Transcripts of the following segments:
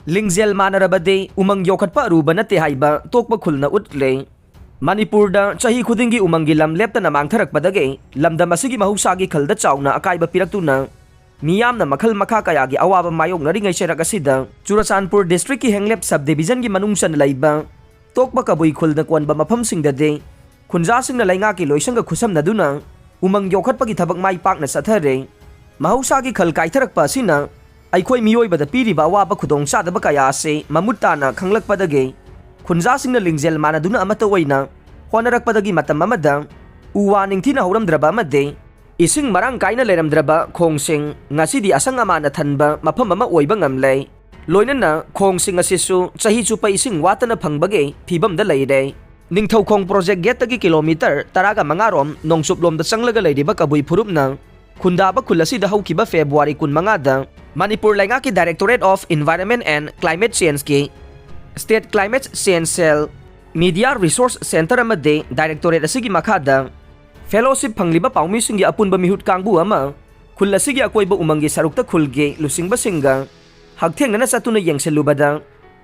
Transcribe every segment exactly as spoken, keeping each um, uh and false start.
ꯂꯤꯡꯖꯦꯜ ꯃꯥꯟꯅꯔꯕꯗꯤ ꯎꯃꯪ ꯌꯣꯛꯈꯠꯄ ꯑꯔꯨꯕ ꯅꯠꯇꯦ ꯍꯥꯏꯕ ꯇꯣꯛꯄ ꯈꯨꯜꯅ ꯎꯠꯂꯦ꯫ ꯃꯅꯤꯄꯨꯔꯗ ꯆꯍꯤ ꯈꯨꯗꯤꯡꯒꯤ ꯎꯃꯪꯒꯤ ꯂꯝ ꯂꯦꯞꯇꯅ ꯃꯥꯡꯊꯔꯛꯄꯗꯒꯤ ꯂꯝꯗꯝ ꯑꯁꯤꯒꯤ ꯃꯍꯧꯁꯥꯒꯤ ꯈꯜꯗ ꯆꯥꯎꯅ ꯑꯀꯥꯏꯕ ꯄꯤꯔꯛꯇꯨꯅ ꯃꯤꯌꯥꯝꯅ ꯃꯈꯜ ꯃꯈꯥ ꯀꯌꯥꯒꯤ ꯑꯋꯥꯕ ꯃꯥꯌꯣꯛꯅꯔꯤꯉꯩ ꯆꯩꯔꯛ ꯑꯁꯤꯗ ꯆꯨꯔꯆꯥꯟꯄꯨꯔ ꯗꯤꯁꯇ꯭ꯔꯤꯛꯀꯤ ꯍꯦꯡꯂꯦꯞ ꯁꯕ ꯗꯤꯕꯤꯖꯟꯒꯤ ꯃꯅꯨꯡ ꯆꯟꯅ ꯂꯩꯕ ꯇꯣꯛꯄ ꯀꯕꯨꯏ ꯈꯨꯜꯅ ꯀꯣꯟꯕ ꯃꯐꯝꯁꯤꯡꯗꯗꯤ ꯈꯨꯟꯖꯥꯁꯤꯡꯅ ꯂꯩꯉꯥꯛꯀꯤ ꯂꯣꯏꯁꯪꯒ ꯈꯨꯠꯁꯝꯅꯗꯨꯅ ꯎꯃꯪ ꯌꯣꯛꯈꯠꯄꯒꯤ ꯊꯕꯛ ꯃꯥꯏ ꯄꯥꯛꯅ ꯆꯠꯊꯔꯦ꯫ ꯃꯍꯧꯁꯥꯒꯤ ꯈꯜ ꯀꯥꯏꯊꯔꯛꯄ ꯑꯁꯤꯅ ꯑꯩꯈꯣꯏ ꯃꯤꯑꯣꯏꯕꯗ ꯄꯤꯔꯤꯕ ꯑꯋꯥꯕ ꯈꯨꯗꯣꯡꯆꯥꯗꯕ ꯀꯌꯥ ꯑꯁꯤ ꯃꯃꯨꯠ ꯇꯥꯅ ꯈꯪꯂꯛꯄꯗꯒꯤ ꯈꯨꯟꯖꯥꯁꯤꯡꯅ ꯂꯤꯡꯖꯦꯜ ꯃꯥꯟꯅꯗꯨꯅ ꯑꯃꯠꯇ ꯑꯣꯏꯅ ꯍꯣꯠꯅꯔꯛꯄꯗꯒꯤ ꯃꯇꯝ ꯑꯃꯗ ꯎ ꯋꯥ ꯅꯤꯡꯊꯤꯅ ꯍꯧꯔꯝꯗ꯭ꯔꯕ ꯑꯃꯗꯤ ꯏꯁꯤꯡ ꯃꯔꯥꯡ ꯀꯥꯏꯅ ꯂꯩꯔꯝꯗ꯭ꯔꯕ ꯈꯣꯡꯁꯤꯡ ꯉꯁꯤꯗꯤ ꯑꯁꯪ ꯑꯃꯥꯟꯅ ꯊꯟꯕ ꯃꯐꯝ ꯑꯃ ꯑꯣꯏꯕ ꯉꯝꯂꯦ꯫ ꯂꯣꯏꯅꯅ ꯈꯣꯡꯁꯤꯡ ꯑꯁꯤꯁꯨ ꯆꯍꯤ ꯆꯨꯞꯄ ꯏꯁꯤꯡ ꯋꯥꯠꯇꯅ ꯐꯪꯕꯒꯤ ꯐꯤꯕꯝꯗ ꯂꯩꯔꯦ꯫ ꯅꯤꯡꯊꯧꯈꯣꯡ ꯄ꯭ꯔꯣꯖꯦꯛ ꯒꯦꯠꯇꯒꯤ ꯀꯤꯂꯣꯃꯤꯇꯔ ꯇꯔꯥꯒ ꯃꯉꯥ ꯔꯣꯝ ꯅꯣꯡꯆꯨꯞꯂꯣꯝꯗ ꯆꯪꯂꯒ ꯂꯩꯔꯤꯕ ꯀꯕꯨꯏ ꯐꯨꯔꯨꯞꯅ ꯈꯨꯟꯗꯥꯕ ꯈꯨꯜ ꯑꯁꯤꯗ ꯍꯧꯈꯤꯕ ꯐꯦꯕ꯭ꯔꯨꯋꯥꯔꯤ ꯀꯨꯟꯃꯉꯥꯗ ꯃꯅꯤꯄꯨꯔ ꯂꯩꯉꯥꯛꯀꯤ Directorate of Environment and Climate Changeꯀꯤ State Climate Change Cell, Media Resource Center ꯑꯃꯗꯤ Directorate ꯑꯁꯤꯒꯤ ꯃꯈꯥꯗ fellowship ꯐꯪꯂꯤꯕ ꯄꯥꯎꯃꯤꯁꯤꯡꯒꯤ ꯑꯄꯨꯟꯕ ꯃꯤꯍꯨꯠ ꯀꯥꯡꯕꯨ ꯑꯃ ꯈꯨꯜ ꯑꯁꯤꯒꯤ ꯑꯀꯣꯏꯕ ꯎꯃꯪꯒꯤ ꯁꯔꯨꯛꯇ ꯈꯨꯜꯒꯤ ꯂꯨꯆꯤꯡꯕꯁꯤꯡꯒ ꯍꯛꯊꯦꯡꯅꯅ ꯆꯠꯇꯨꯅ ꯌꯦꯡꯁꯤꯜꯂꯨꯕꯗ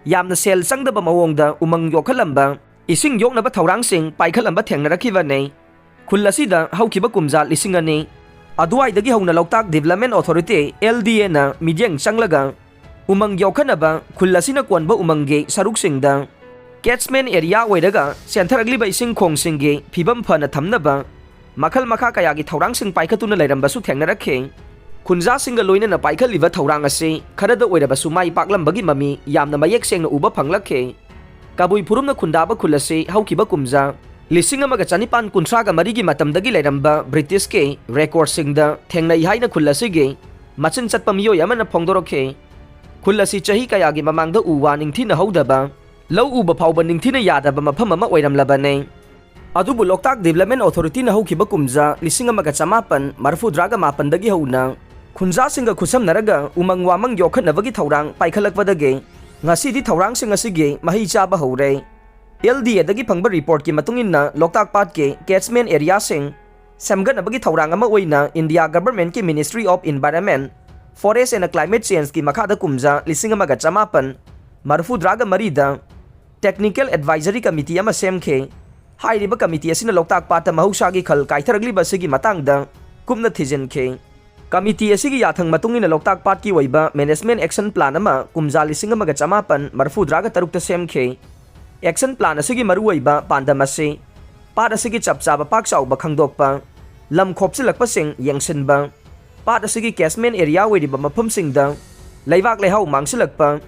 ꯌꯥꯝꯅ ꯁꯦꯜ ꯆꯪꯗꯕ ꯃꯑꯣꯡꯗ ꯎꯃꯪ ꯌꯣꯛꯈꯠꯂꯝꯕ, ꯏꯁꯤꯡ ꯌꯣꯛꯅꯕ ꯊꯧꯔꯥꯡꯁꯤꯡ ꯄꯥꯏꯈꯠꯂꯝꯕ ꯊꯦꯡꯅꯔꯛꯈꯤꯕꯅꯤ꯫ ꯈꯨꯜ ꯑꯁꯤꯗ ꯍꯧꯈꯤꯕ ꯀꯨꯝꯖꯥ ꯂꯤꯁꯤꯡ ꯑꯅꯤ ꯑꯗꯨꯋꯥꯏꯗꯒꯤ ꯍꯧꯅ ꯂꯣꯛꯇꯥꯛ Development Authority, LDAꯅ ꯃꯤꯠꯌꯦꯡ ꯆꯪꯂꯒ ꯎꯃꯪ ꯌꯣꯛꯈꯠꯅꯕ ꯈꯨꯜ ꯑꯁꯤꯅ ꯀꯣꯟꯕ ꯎꯃꯪꯒꯤ ꯁꯔꯨꯛꯁꯤꯡꯗ catchment area ꯑꯣꯏꯔꯒ ꯆꯦꯟꯊꯔꯛꯂꯤꯕ ꯏꯁꯤꯡ ꯈꯣꯡꯁꯤꯡꯒꯤ ꯐꯤꯕꯝ ꯐꯅ ꯊꯝꯅꯕ ꯃꯈꯜ ꯃꯈꯥ ꯀꯌꯥꯒꯤ ꯊꯧꯔꯥꯡꯁꯤꯡ ꯄꯥꯏꯈꯠꯇꯨꯅ ꯂꯩꯔꯝꯕꯁꯨ ꯊꯦꯡꯅꯔꯛꯈꯤ꯫ ꯈꯨꯟꯖꯥꯁꯤꯡꯒ ꯂꯣꯏꯅꯅ ꯄꯥꯏꯈꯠꯂꯤꯕ ꯊꯧꯔꯥꯡ ꯑꯁꯤ ꯈꯔꯗ ꯑꯣꯏꯔꯕꯁꯨ ꯃꯥꯏ ꯄꯥꯛꯂꯝꯕꯒꯤ ꯃꯃꯤ ꯌꯥꯝꯅ ꯃꯌꯦꯛ ꯁꯦꯡꯅ ꯎꯕ ꯐꯪꯂꯛꯈꯤ꯫ ꯀꯕꯨꯏ ꯐꯨꯔꯨꯞꯅ ꯈꯨꯟꯗꯥꯕ ꯈꯨꯜ ꯑꯁꯤ ꯍꯧꯈꯤꯕ ꯀꯨꯝꯖꯥ ꯂꯤꯁꯤꯡ ꯑꯃꯒ ꯆꯅꯤꯄꯥꯟ ꯀꯨꯟꯊ꯭ꯔꯥꯒ ꯃꯔꯤꯒꯤ ꯃꯇꯝꯗꯒꯤ ꯂꯩꯔꯝꯕ ꯕ꯭ꯔꯤꯇꯤꯁꯀꯤ ꯔꯦꯀꯣꯔꯗꯁꯤꯡꯗ ꯊꯦꯡꯅꯩ ꯍꯥꯏꯅ ꯈꯨꯜ ꯑꯁꯤꯒꯤ ꯃꯆꯤꯟ ꯆꯠꯄ ꯃꯤꯑꯣꯏ ꯑꯃꯅ ꯐꯣꯡꯗꯣꯔꯛꯈꯤ꯫ ꯈꯨꯜ ꯑꯁꯤ ꯆꯍꯤ ꯀꯌꯥꯒꯤ ꯃꯃꯥꯡꯗ ꯎ ꯋꯥ ꯅꯤꯡꯊꯤꯅ ꯍꯧꯗꯕ, ꯂꯧ ꯎꯕ ꯐꯥꯎꯕ ꯅꯤꯡꯊꯤꯅ ꯌꯥꯗꯕ ꯃꯐꯝ ꯑꯃ ꯑꯣꯏꯔꯝꯂꯕꯅꯤ꯫ ꯑꯗꯨꯕꯨ ꯂꯣꯛꯇꯥꯛ Development Authorityꯅ ꯍꯧꯈꯤꯕ ꯀꯨꯝꯖꯥ ꯂꯤꯁꯤꯡ ꯑꯃꯒ ꯆꯃꯥꯄꯟ ꯃꯔꯤꯐꯨꯇꯔꯥꯒ ꯃꯥꯄꯟꯗꯒꯤ ꯍꯧꯅ ꯈꯨꯟꯖꯥꯁꯤꯡꯒ ꯈꯨꯠꯁꯝꯅꯔꯒ ꯎꯃꯪ ꯋꯥꯃꯪ ꯌꯣꯛꯈꯠꯅꯕꯒꯤ ꯊꯧꯔꯥꯡ ꯄꯥꯏꯈꯠꯂꯛꯄꯗꯒꯤ ꯉꯁꯤꯗꯤ ꯊꯧꯔꯥꯡꯁꯤꯡ ꯑꯁꯤꯒꯤ ꯃꯍꯩ ꯆꯥꯕ ꯍꯧꯔꯦ꯫ LDAꯗꯒꯤ ꯐꯪꯕ ꯔꯤꯄꯣꯔꯠꯀꯤ ꯃꯇꯨꯡ ꯏꯟꯅ ꯂꯣꯛꯇꯥꯛ ꯄꯥꯠꯀꯤ catchment areaꯁꯤꯡ ꯁꯦꯝꯒꯠꯅꯕꯒꯤ ꯊꯧꯔꯥꯡ ꯑꯃ ꯑꯣꯏꯅ ꯏꯟꯗꯤꯌꯥ ꯒꯚꯔꯟꯃꯦꯟꯠꯀꯤ Ministry of Environment, Forest and Climate Change-ꯀꯤ ꯃꯈꯥꯗ ꯀꯨꯝꯖꯥ ꯂꯤꯁꯤꯡ ꯑꯃꯒ ꯆꯃꯥꯄꯟ ꯃꯔꯤꯐꯨꯇꯔꯥꯒ ꯃꯔꯤꯗ Technical Advisory Committee ꯑꯃ ꯁꯦꯝꯈꯤ꯫ ꯍꯥꯏꯔꯤꯕ committee ꯑꯁꯤꯅ ꯂꯣꯛꯇꯥꯛ ꯄꯥꯠꯇ ꯃꯍꯧꯁꯥꯒꯤ ꯈꯜ ꯀꯥꯏꯊꯔꯛꯂꯤꯕ ꯑꯁꯤꯒꯤ ꯃꯇꯥꯡꯗ ꯀꯨꯞꯅ ꯊꯤꯖꯤꯟꯈꯤ꯫ Committee ꯑꯁꯤꯒꯤ ꯌꯥꯊꯪ ꯃꯇꯨꯡ ꯏꯟꯅ ꯂꯣꯛꯇꯥꯛ ꯄꯥꯠꯀꯤ ꯑꯣꯏꯕ Management Action Plan ꯑꯃ ꯀꯨꯝꯖꯥ ꯂꯤꯁꯤꯡ ꯑꯃꯒ ꯆꯃꯥꯄꯟ ꯃꯔꯤꯐꯨꯇꯔꯥꯒ ꯇꯔꯨꯛꯇ ꯁꯦꯝꯈꯤ꯫ Action Plan ꯑꯁꯤꯒꯤ ꯃꯔꯨꯑꯣꯏꯕ ꯄꯥꯟꯗꯝ ꯑꯁꯤ ꯄꯥꯠ ꯑꯁꯤꯒꯤ ꯆꯞ ꯆꯥꯕ ꯄꯥꯛ ꯆꯥꯎꯕ ꯈꯪꯗꯣꯛꯄ, ꯂꯝ ꯈꯣꯞꯆꯤꯜꯂꯛꯄꯁꯤꯡ ꯌꯦꯡꯁꯤꯟꯕ, ꯄꯥꯠ ꯑꯁꯤꯒꯤ catchment area ꯑꯣꯏꯔꯤꯕ ꯃꯐꯝꯁꯤꯡꯗ ꯂꯩꯕꯥꯛ ꯂꯩꯍꯥꯎ ꯃꯥꯡꯁꯤꯜꯂꯛꯄ,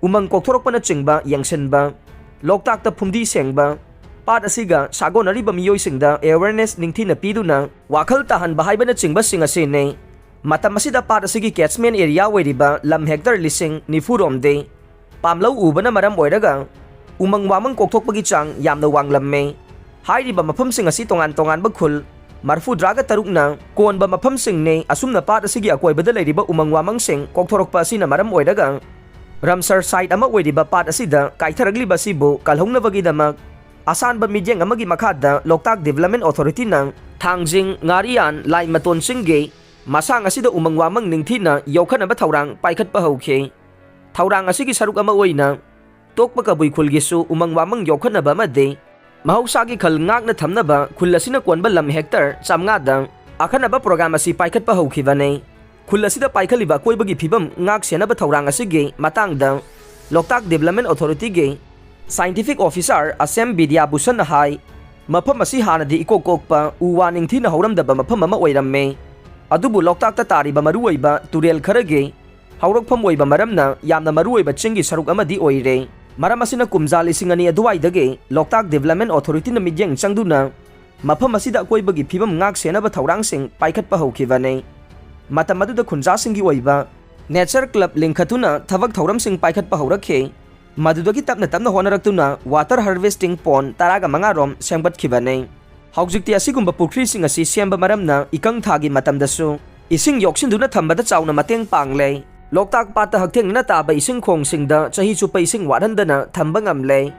ꯎꯃꯪ ꯀꯣꯛꯊꯣꯔꯛꯄꯅꯆꯤꯡꯕ ꯌꯦꯡꯁꯤꯟꯕ, ꯂꯣꯛꯇꯥꯛꯇ ꯐꯨꯝꯗꯤ ꯁꯦꯡꯕ, ꯄꯥꯠ ꯑꯁꯤꯒ ꯁꯥꯒꯣꯟꯅꯔꯤꯕ ꯃꯤꯑꯣꯏꯁꯤꯡꯗ awareness ꯅꯤꯡꯊꯤꯅ ꯄꯤꯗꯨꯅ ꯋꯥꯈꯜ ꯇꯥꯍꯟꯕ ꯍꯥꯏꯕꯅꯆꯤꯡꯕꯁꯤꯡ ꯑꯁꯤꯅꯤ꯫ ꯃꯇꯝ ꯑꯁꯤꯗ ꯄꯥꯠ ꯑꯁꯤꯒꯤ catchment area ꯑꯣꯏꯔꯤꯕ ꯂꯝ hectare ꯂꯤꯁꯤꯡ ꯅꯤꯐꯨ ꯔꯣꯝꯗꯤ ꯄꯥꯝꯂꯧ ꯎꯕꯅ ꯃꯔꯝ ꯑꯣꯏꯔꯒ ꯎꯃꯪ ꯋꯥꯃꯪ ꯀꯣꯛꯊꯣꯛꯄꯒꯤ ꯆꯥꯡ ꯌꯥꯝꯅ ꯋꯥꯡꯂꯝꯃꯤ꯫ ꯍꯥꯏꯔꯤꯕ ꯃꯐꯝꯁꯤꯡ ꯑꯁꯤ ꯇꯣꯉꯥꯟ ꯇꯣꯉꯥꯟꯕ ꯈꯨꯜ ꯃꯔꯤꯐꯨꯇꯔꯥꯒ ꯇꯔꯨꯛꯅ ꯀꯣꯟꯕ ꯃꯐꯝꯁꯤꯡꯅꯤ꯫ ꯑꯁꯨꯝꯅ ꯄꯥꯠ ꯑꯁꯤꯒꯤ ꯑꯀꯣꯏꯕꯗ ꯂꯩꯔꯤꯕ ꯎꯃꯪ ꯋꯥꯃꯪꯁꯤꯡ ꯀꯣꯛꯊꯣꯔꯛꯄ ꯑꯁꯤꯅ ꯃꯔꯝ ꯑꯣꯏꯔꯒ Ramsar Site ꯑꯃ ꯑꯣꯏꯔꯤꯕ ꯄꯥꯠ ꯑꯁꯤꯗ ꯀꯥꯏꯊꯔꯛꯂꯤꯕ ꯑꯁꯤꯕꯨ ꯀꯜꯍꯧꯅꯕꯒꯤꯗꯃꯛ ꯑꯁꯥꯟꯕ ꯃꯤꯠꯌꯦꯡ ꯑꯃꯒꯤ ꯃꯈꯥꯗ ꯂꯣꯛꯇꯥꯛ Development Authority-ꯅ ꯊꯥꯡꯖꯤꯡ, ꯉꯥꯔꯤꯌꯥꯟ, ꯂꯥꯏ ꯃꯇꯣꯟ ꯆꯤꯡꯒꯤ ꯃꯁꯥꯡ ꯑꯁꯤꯗ ꯎꯃꯪ ꯋꯥꯃꯪ ꯅꯤꯡꯊꯤꯅ ꯌꯣꯛꯈꯠꯅꯕ ꯊꯧꯔꯥꯡ ꯄꯥꯏꯈꯠꯄ ꯍꯧꯈꯤ꯫ ꯊꯧꯔꯥꯡ ꯑꯁꯤꯒꯤ ꯁꯔꯨꯛ ꯑꯃ ꯑꯣꯏꯅ ꯇꯣꯛꯄ ꯀꯕꯨꯏ ꯈꯨꯜꯒꯤꯁꯨ ꯎꯃꯪ ꯋꯥꯃꯪ ꯌꯣꯛꯈꯠꯅꯕ ꯑꯃꯗꯤ ꯃꯍꯧꯁꯥꯒꯤ ꯈꯜ ꯉꯥꯛꯅ ꯊꯝꯅꯕ ꯈꯨꯜ ꯑꯁꯤꯅ ꯀꯣꯟꯕ ꯂꯝ hectare ꯆꯥꯝꯃꯉꯥꯗ ꯑꯈꯟꯅꯕ program ꯑꯁꯤ ꯄꯥꯏꯈꯠꯄ ꯍꯧꯈꯤꯕꯅꯤ꯫ ꯈꯨꯜ ꯑꯁꯤꯗ ꯄꯥꯏꯈꯠꯂꯤꯕ ꯑꯀꯣꯏꯕꯒꯤ ꯐꯤꯕꯝ ꯉꯥꯛ ꯁꯦꯟꯅꯕ ꯊꯧꯔꯥꯡ ꯑꯁꯤꯒꯤ ꯃꯇꯥꯡꯗ ꯂꯣꯛꯇꯥꯛ Development Authority-ꯒꯤ Scientific Officer ꯑꯁꯦꯝ ꯕꯤꯗ꯭ꯌꯥ ꯚꯨꯁꯟꯅ ꯍꯥꯏ, ꯃꯐꯝ ꯑꯁꯤ ꯍꯥꯟꯅꯗꯤ ꯏꯀꯣꯛ ꯀꯣꯛꯄ ꯎ ꯋꯥ ꯅꯤꯡꯊꯤꯅ ꯍꯧꯔꯝꯗꯕ ꯃꯐꯝ ꯑꯃ ꯑꯣꯏꯔꯝꯃꯤ, ꯑꯗꯨꯕꯨ ꯂꯣꯛꯇꯥꯛꯇ ꯇꯥꯔꯤꯕ ꯃꯔꯨꯑꯣꯏꯕ ꯇꯨꯔꯦꯜ ꯈꯔꯒꯤ ꯍꯧꯔꯛꯐꯝ ꯑꯣꯏꯕ ꯃꯔꯝꯅ ꯌꯥꯝꯅ ꯃꯔꯨꯑꯣꯏꯕ ꯆꯤꯡꯒꯤ ꯁꯔꯨꯛ ꯑꯃꯗꯤ ꯑꯣꯏꯔꯦ꯫ ꯃꯔꯝ ꯑꯁꯤꯅ ꯀꯨꯝꯖꯥ ꯂꯤꯁꯤꯡ ꯑꯅꯤ ꯑꯗꯨꯋꯥꯏꯗꯒꯤ ꯂꯣꯛꯇꯥꯛ Development Authority-ꯅ ꯃꯤꯠꯌꯦꯡ ꯆꯪꯗꯨꯅ ꯃꯐꯝ ꯑꯁꯤꯗ ꯑꯀꯣꯏꯕꯒꯤ ꯐꯤꯕꯝ ꯉꯥꯛ ꯁꯦꯟꯅꯕ ꯊꯧꯔꯥꯡꯁꯤꯡ ꯄꯥꯏꯈꯠꯄ ꯍꯧꯈꯤꯕꯅꯤ꯫ ꯃꯇꯝ ꯑꯗꯨꯗ ꯈꯨꯟꯖꯥꯁꯤꯡꯒꯤ ꯑꯣꯏꯕ nature club ꯂꯤꯡꯈꯠꯇꯨꯅ ꯊꯕꯛ ꯊꯧꯔꯝꯁꯤꯡ ꯄꯥꯏꯈꯠꯄ ꯍꯧꯔꯛꯈꯤ꯫ ꯃꯗꯨꯗꯒꯤ ꯇꯞꯅ ꯇꯞꯅ ꯍꯣꯠꯅꯔꯛꯇꯨꯅ water harvesting pond ꯇꯔꯥꯒ ꯃꯉꯥ ꯔꯣꯝ ꯁꯦꯝꯒꯠꯈꯤꯕꯅꯤ꯫ ꯍꯧꯖꯤꯛꯇꯤ ꯑꯁꯤꯒꯨꯝꯕ ꯄꯨꯈ꯭ꯔꯤꯁꯤꯡ ꯑꯁꯤ ꯁꯦꯝꯕ ꯃꯔꯝꯅ ꯏꯀꯪ ꯊꯥꯒꯤ ꯃꯇꯝꯗꯁꯨ ꯏꯁꯤꯡ ꯌꯣꯛꯁꯤꯟꯗꯨꯅ ꯊꯝꯕꯗ ꯆꯥꯎꯅ ꯃꯇꯦꯡ ꯄꯥꯡꯂꯦ꯫ ꯂꯣꯛꯇꯥꯛ ꯄꯥꯠꯇ ꯍꯛꯊꯦꯡꯅꯅ ꯇꯥꯕ ꯏꯁꯤꯡ ꯈꯣꯡꯁꯤꯡꯗ ꯆꯍꯤ ꯆꯨꯞꯄ ꯏꯁꯤꯡ ꯋꯥꯠꯍꯟꯗꯅ ꯊꯝꯕ ꯉꯝꯂꯦ꯫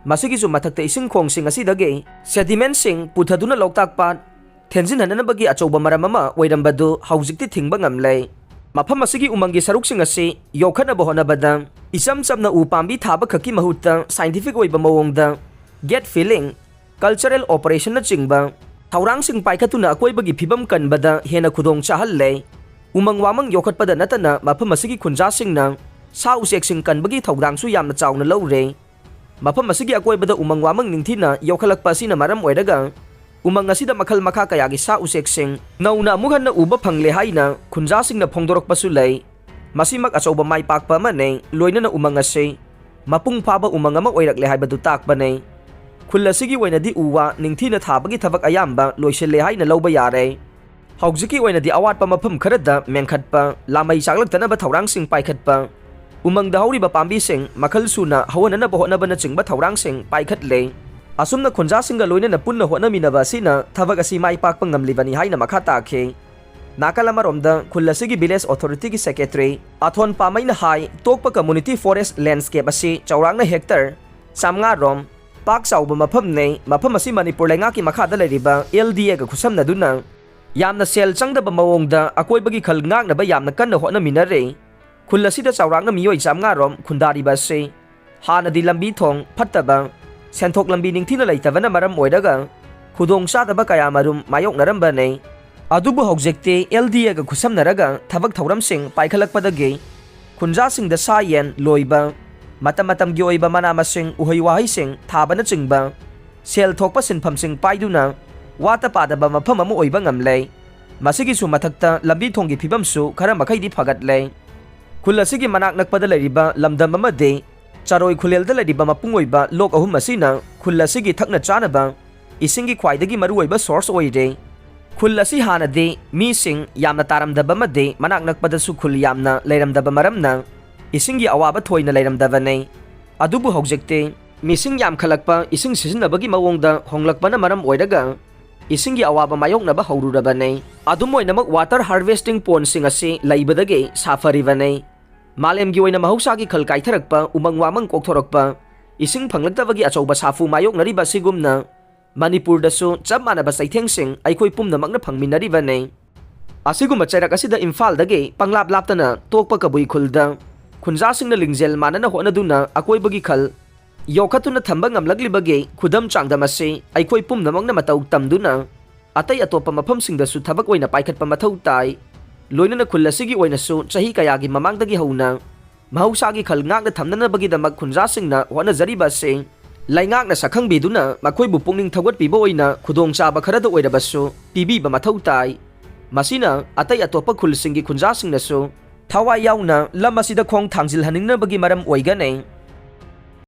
ꯃꯁꯤꯒꯤꯁꯨ ꯃꯊꯛꯇ ꯏꯁꯤꯡ ꯈꯣꯡꯁꯤꯡ ꯑꯁꯤꯗꯒꯤ sediment-ꯁꯤꯡ ꯄꯨꯊꯗꯨꯅ ꯂꯣꯛꯇꯥꯛ ꯄꯥꯠ ꯊꯦꯟꯖꯤꯟꯍꯟꯅꯕꯒꯤ ꯑꯆꯧꯕ ꯃꯔꯝ ꯑꯃ ꯑꯣꯏꯔꯝꯕꯗꯨ ꯍꯧꯖꯤꯛꯇꯤ ꯊꯤꯡꯕ ꯉꯝꯂꯦ꯫ ꯃꯐꯝ ꯑꯁꯤꯒꯤ ꯎꯃꯪꯒꯤ ꯁꯔꯨꯛꯁꯤꯡ ꯑꯁꯤ ꯌꯣꯛꯈꯠꯅꯕ ꯍꯣꯠꯅꯕꯗ ꯏꯆꯝ ꯆꯝꯅ ꯎ ꯄꯥꯝꯕꯤ ꯊꯥꯕ ꯈꯛꯀꯤ ꯃꯍꯨꯠꯇ scientific ꯑꯣꯏꯕ ꯃꯑꯣꯡꯗ gate filling, cultural operationꯅꯆꯤꯡꯕ ꯊꯧꯔꯥꯡꯁꯤꯡ ꯄꯥꯏꯈꯠꯇꯨꯅ ꯑꯀꯣꯏꯕꯒꯤ ꯐꯤꯕꯝ ꯀꯟꯕꯗ ꯍꯦꯟꯅ ꯈꯨꯗꯣꯡ ꯆꯥꯍꯜꯂꯦ꯫ ꯎꯃꯪ ꯋꯥꯃꯪ ꯌꯣꯛꯈꯠꯄꯗ ꯅꯠꯇꯅ ꯃꯐꯝ ꯑꯁꯤꯒꯤ ꯈꯨꯟꯖꯥꯁꯤꯡꯅ ꯁꯥ ꯎꯆꯦꯛꯁꯤꯡ ꯀꯟꯕꯒꯤ ꯊꯧꯗꯥꯡꯁꯨ ꯌꯥꯝꯅ ꯆꯥꯎꯅ ꯂꯧꯔꯦ꯫ ꯃꯐꯝ ꯑꯁꯤꯒꯤ ꯑꯀꯣꯏꯕꯗ ꯎꯃꯪ ꯋꯥꯃꯪ ꯅꯤꯡꯊꯤꯅ ꯌꯣꯛꯈꯠꯂꯛꯄ ꯑꯁꯤꯅ ꯃꯔꯝ ꯑꯣꯏꯔꯒ ꯎꯃꯪ ꯑꯁꯤꯗ ꯃꯈꯜ ꯃꯈꯥ ꯀꯌꯥꯒꯤ ꯁꯥ ꯎꯆꯦꯛꯁꯤꯡ ꯅꯧꯅ ꯑꯃꯨꯛ ꯍꯟꯅ ꯎꯕ ꯐꯪꯂꯦ ꯍꯥꯏꯅ ꯈꯨꯟꯖꯥꯁꯤꯡꯅ ꯐꯣꯡꯗꯣꯔꯛꯄꯁꯨ ꯂꯩ꯫ ꯃꯁꯤꯃꯛ ꯑꯆꯧꯕ ꯃꯥꯏ ꯄꯥꯛꯄ ꯑꯃꯅꯤ, ꯂꯣꯏꯅꯅ ꯎꯃꯪ ꯑꯁꯤ ꯃꯄꯨꯡ ꯐꯥꯕ ꯎꯃꯪ ꯑꯃ ꯑꯣꯏꯔꯛꯂꯦ ꯍꯥꯏꯕꯗꯨ ꯇꯥꯛꯄꯅꯤ꯫ ꯈꯨꯜ ꯑꯁꯤꯒꯤ ꯑꯣꯏꯅꯗꯤ ꯎ ꯋꯥ ꯅꯤꯡꯊꯤꯅ ꯊꯥꯕꯒꯤ ꯊꯕꯛ ꯑꯌꯥꯝꯕ ꯂꯣꯏꯁꯤꯜꯂꯦ ꯍꯥꯏꯅ ꯂꯧꯕ ꯌꯥꯔꯦ꯫ ꯍꯧꯖꯤꯛꯀꯤ ꯑꯣꯏꯅꯗꯤ ꯑꯋꯥꯠꯄ ꯃꯐꯝ ꯈꯔꯗ ꯃꯦꯟꯈꯠꯄ, ꯂꯥꯃꯩ ꯆꯥꯛꯂꯛꯇꯅꯕ ꯊꯧꯔꯥꯡꯁꯤꯡ ꯄꯥꯏꯈꯠꯄ, ꯎꯃꯪꯗ ꯍꯧꯔꯤꯕ ꯄꯥꯝꯕꯤꯁꯤꯡ ꯃꯈꯜ ꯁꯨꯅ ꯍꯧꯍꯟꯅꯅꯕ ꯍꯣꯠꯅꯕꯅꯆꯤꯡꯕ ꯊꯧꯔꯥꯡꯁꯤꯡ ꯄꯥꯏꯈꯠꯂꯦ꯫ ꯑꯁꯨꯝꯅ ꯈꯨꯟꯖꯥꯁꯤꯡꯒ ꯂꯣꯏꯅꯅ ꯄꯨꯟꯅ ꯍꯣꯠꯅꯃꯤꯟꯅꯕ ꯑꯁꯤꯅ ꯊꯕꯛ ꯑꯁꯤ ꯃꯥꯏ ꯄꯥꯛꯄ ꯉꯝꯂꯤꯕꯅꯤ ꯍꯥꯏꯅ ꯃꯈꯥ ꯇꯥꯈꯤ꯫ ꯅꯥꯀꯜ ꯑꯃꯔꯣꯝꯗ ꯈꯨꯜ ꯑꯁꯤꯒꯤ village authorityꯒꯤ secretary ꯑꯊꯣꯟ ꯄꯥꯃꯩꯅ ꯍꯥꯏ, ꯇꯣꯛꯄ community forest landscape ꯑꯁꯤ ꯆꯥꯎꯔꯥꯛꯅ hectare ꯆꯥꯃꯉꯥ ꯔꯣꯝ ꯄꯥꯛ ꯆꯥꯎꯕ ꯃꯐꯝꯅꯤ꯫ ꯃꯐꯝ ꯑꯁꯤ ꯃꯅꯤꯄꯨꯔ ꯂꯩꯉꯥꯛꯀꯤ ꯃꯈꯥꯗ ꯂꯩꯔꯤꯕ LDAꯒ ꯈꯨꯠꯁꯝꯅꯗꯨꯅ ꯌꯥꯝꯅ ꯁꯦꯜ ꯆꯪꯗꯕ ꯃꯑꯣꯡꯗ ꯑꯀꯣꯏꯕꯒꯤ ꯈꯜ ꯉꯥꯛꯅꯕ ꯌꯥꯝꯅ ꯀꯟꯅ ꯍꯣꯠꯅꯃꯤꯟꯅꯔꯤ꯫ ꯈꯨꯜ ꯑꯁꯤꯗ ꯆꯥꯎꯔꯥꯛꯅ ꯃꯤꯑꯣꯏ ꯆꯥꯃꯉꯥ ꯔꯣꯝ ꯈꯨꯟꯗꯥꯔꯤꯕ ꯑꯁꯤ ꯍꯥꯟꯅꯗꯤ ꯂꯝꯕꯤ ꯊꯣꯡ ꯐꯠꯇꯕ, ꯁꯦꯟꯊꯣꯛ ꯂꯝꯕꯤ ꯅꯤꯡꯊꯤꯅ ꯂꯩꯇꯕꯅ ꯃꯔꯝ ꯑꯣꯏꯔꯒ ꯈꯨꯗꯣꯡꯆꯥꯗꯕ ꯀꯌꯥꯃꯔꯨꯝ ꯃꯥꯌꯣꯛꯅꯔꯝꯕꯅꯤ꯫ ꯑꯗꯨꯕꯨ ꯍꯧꯖꯤꯛꯇꯤ LDAꯒ ꯈꯨꯠꯁꯝꯅꯔꯒ ꯊꯕꯛ ꯊꯧꯔꯝꯁꯤꯡ ꯄꯥꯏꯈꯠꯂꯛꯄꯗꯒꯤ ꯈꯨꯟꯖꯥꯁꯤꯡꯗ ꯁꯥ ꯌꯦꯟ ꯂꯣꯏꯕ, ꯃꯇꯝ ꯃꯇꯝꯒꯤ ꯑꯣꯏꯕ ꯃꯅꯥ ꯃꯁꯤꯡ, ꯎꯍꯩ ꯋꯥꯍꯩꯁꯤꯡ ꯊꯥꯕꯅꯆꯤꯡꯕ ꯁꯦꯜ ꯊꯣꯛꯄ ꯁꯤꯟꯐꯝꯁꯤꯡ ꯄꯥꯏꯗꯨꯅ ꯋꯥꯠꯇ ꯄꯥꯗꯕ ꯃꯐꯝ ꯑꯃ ꯑꯣꯏꯕ ꯉꯝꯂꯦ꯫ ꯃꯁꯤꯒꯤꯁꯨ ꯃꯊꯛꯇ ꯂꯝꯕꯤ ꯊꯣꯡꯒꯤ ꯐꯤꯕꯝꯁꯨ ꯈꯔ ꯃꯈꯩꯗꯤ ꯐꯒꯠꯂꯦ꯫ ꯈꯨꯜ ꯑꯁꯤꯒꯤ ꯃꯅꯥꯛ ꯅꯛꯄꯗ ꯂꯩꯔꯤꯕ ꯂꯝꯗꯝ ꯑꯃꯗꯤ ꯆꯔꯣꯏ ꯈꯨꯂꯦꯜꯗ ꯂꯩꯔꯤꯕ ꯃꯄꯨꯡ ꯑꯣꯏꯕ ꯂꯣꯛ ꯑꯍꯨꯝ ꯑꯁꯤꯅ ꯈꯨꯜ ꯑꯁꯤꯒꯤ ꯊꯛꯅ ꯆꯥꯅꯕ ꯏꯁꯤꯡꯒꯤ ꯈ꯭ꯋꯥꯏꯗꯒꯤ ꯃꯔꯨꯑꯣꯏꯕ source ꯑꯣꯏꯔꯦ꯫ ꯈꯨꯜ ꯑꯁꯤ ꯍꯥꯟꯅꯗꯤ ꯃꯤꯁꯤꯡ ꯌꯥꯝꯅ ꯇꯥꯔꯝꯗꯕ ꯑꯃꯗꯤ ꯃꯅꯥꯛ ꯅꯛꯄꯗꯁꯨ ꯈꯨꯜ ꯌꯥꯝꯅ ꯂꯩꯔꯝꯗꯕ ꯃꯔꯝꯅ ꯏꯁꯤꯡꯒꯤ ꯑꯋꯥꯕ ꯊꯣꯏꯅ ꯂꯩꯔꯝꯗꯕꯅꯤ꯫ ꯑꯗꯨꯕꯨ ꯍꯧꯖꯤꯛꯇꯤ ꯃꯤꯁꯤꯡ ꯌꯥꯝꯈꯠꯂꯛꯄ, ꯏꯁꯤꯡ ꯁꯤꯖꯤꯟꯅꯕꯒꯤ ꯃꯑꯣꯡꯗ ꯍꯣꯡꯂꯛꯄꯅ ꯃꯔꯝ ꯑꯣꯏꯔꯒ ꯏꯁꯤꯡꯒꯤ ꯑꯋꯥꯕ ꯃꯥꯌꯣꯛꯅꯕ ꯍꯧꯔꯨꯔꯕꯅꯤ꯫ ꯑꯗꯨꯝ ꯑꯣꯏꯅꯃꯛ water harvesting pondꯁꯤꯡ ꯑꯁꯤ ꯂꯩꯕꯗꯒꯤ ꯁꯥꯐꯔꯤꯕꯅꯤ꯫ ꯃꯥꯂꯦꯝꯒꯤ ꯑꯣꯏꯅ ꯃꯍꯧꯁꯥꯒꯤ ꯈꯜ ꯀꯥꯏꯊꯔꯛꯄ, ꯎꯃꯪ ꯋꯥꯃꯪ ꯀꯣꯛꯊꯣꯔꯛꯄ, ꯏꯁꯤꯡ ꯐꯪꯂꯛꯇꯕꯒꯤ ꯑꯆꯧꯕ ꯁꯥꯐꯨ ꯃꯥꯌꯣꯛꯅꯔꯤꯕ ꯑꯁꯤꯒꯨꯝꯅ ꯃꯅꯤꯄꯨꯔꯗꯁꯨ ꯆꯞ ꯃꯥꯟꯅꯕ ꯆꯩꯊꯦꯡꯁꯤꯡ ꯑꯩꯈꯣꯏ ꯄꯨꯝꯅꯃꯛꯅ ꯐꯪꯃꯤꯟꯅꯔꯤꯕꯅꯤ꯫ ꯑꯁꯤꯒꯨꯝꯕ ꯆꯩꯔꯛ ꯑꯁꯤꯗ ꯏꯝꯐꯥꯜꯗꯒꯤ ꯄꯪꯂꯥꯞ ꯂꯥꯞꯇꯅ ꯇꯣꯛꯄ ꯀꯕꯨꯏ ꯈꯨꯜꯗ ꯈꯨꯟꯖꯥꯁꯤꯡꯅ ꯂꯤꯡꯖꯦꯜ ꯃꯥꯟꯅꯅ ꯍꯣꯠꯅꯗꯨꯅ ꯑꯀꯣꯏꯕꯒꯤ ꯈꯜ ꯌꯣꯛꯈꯠꯇꯨꯅ ꯊꯝꯕ ꯉꯝꯂꯛꯂꯤꯕꯒꯤ ꯈꯨꯗꯝ ꯆꯥꯡꯗꯝ ꯑꯁꯤ ꯑꯩꯈꯣꯏ ꯄꯨꯝꯅꯃꯛꯅ ꯃꯇꯧ ꯇꯝꯗꯨꯅ ꯑꯇꯩ ꯑꯇꯣꯞꯄ ꯃꯐꯝꯁꯤꯡꯗꯁꯨ ꯊꯕꯛ ꯑꯣꯏꯅ ꯄꯥꯏꯈꯠꯄ ꯃꯊꯧ ꯇꯥꯏ꯫ ꯂꯣꯏꯅꯅ ꯈꯨꯜ ꯑꯁꯤꯒꯤ ꯑꯣꯏꯅꯁꯨ ꯆꯍꯤ ꯀꯌꯥꯒꯤ ꯃꯃꯥꯡꯗꯒꯤ ꯍꯧꯅ ꯃꯍꯧꯁꯥꯒꯤ ꯈꯜ ꯉꯥꯛꯅ ꯊꯝꯅꯅꯕꯒꯤꯗꯃꯛ ꯈꯨꯟꯖꯥꯁꯤꯡꯅ ꯍꯣꯠꯅꯖꯔꯤꯕ ꯑꯁꯤ ꯂꯩꯉꯥꯛꯅ ꯁꯛꯈꯪꯕꯤꯗꯨꯅ ꯃꯈꯣꯏꯕꯨ ꯄꯨꯛꯅꯤꯡ ꯊꯧꯒꯠꯄꯤꯕ ꯑꯣꯏꯅ ꯈꯨꯗꯣꯡꯆꯥꯕ ꯈꯔꯗ ꯑꯣꯏꯔꯕꯁꯨ ꯄꯤꯕꯤꯕ ꯃꯊꯧ ꯇꯥꯏ꯫ ꯃꯁꯤꯅ ꯑꯇꯩ ꯑꯇꯣꯞꯄ ꯈꯨꯜꯁꯤꯡꯒꯤ ꯈꯨꯟꯖꯥꯁꯤꯡꯅꯁꯨ ꯊꯋꯥꯏ ꯌꯥꯎꯅ ꯂꯝ ꯑꯁꯤꯗ ꯈꯣꯡ ꯊꯥꯡꯖꯤꯜꯍꯟꯅꯤꯡꯅꯕꯒꯤ ꯃꯔꯝ ꯑꯣꯏꯒꯅꯤ꯫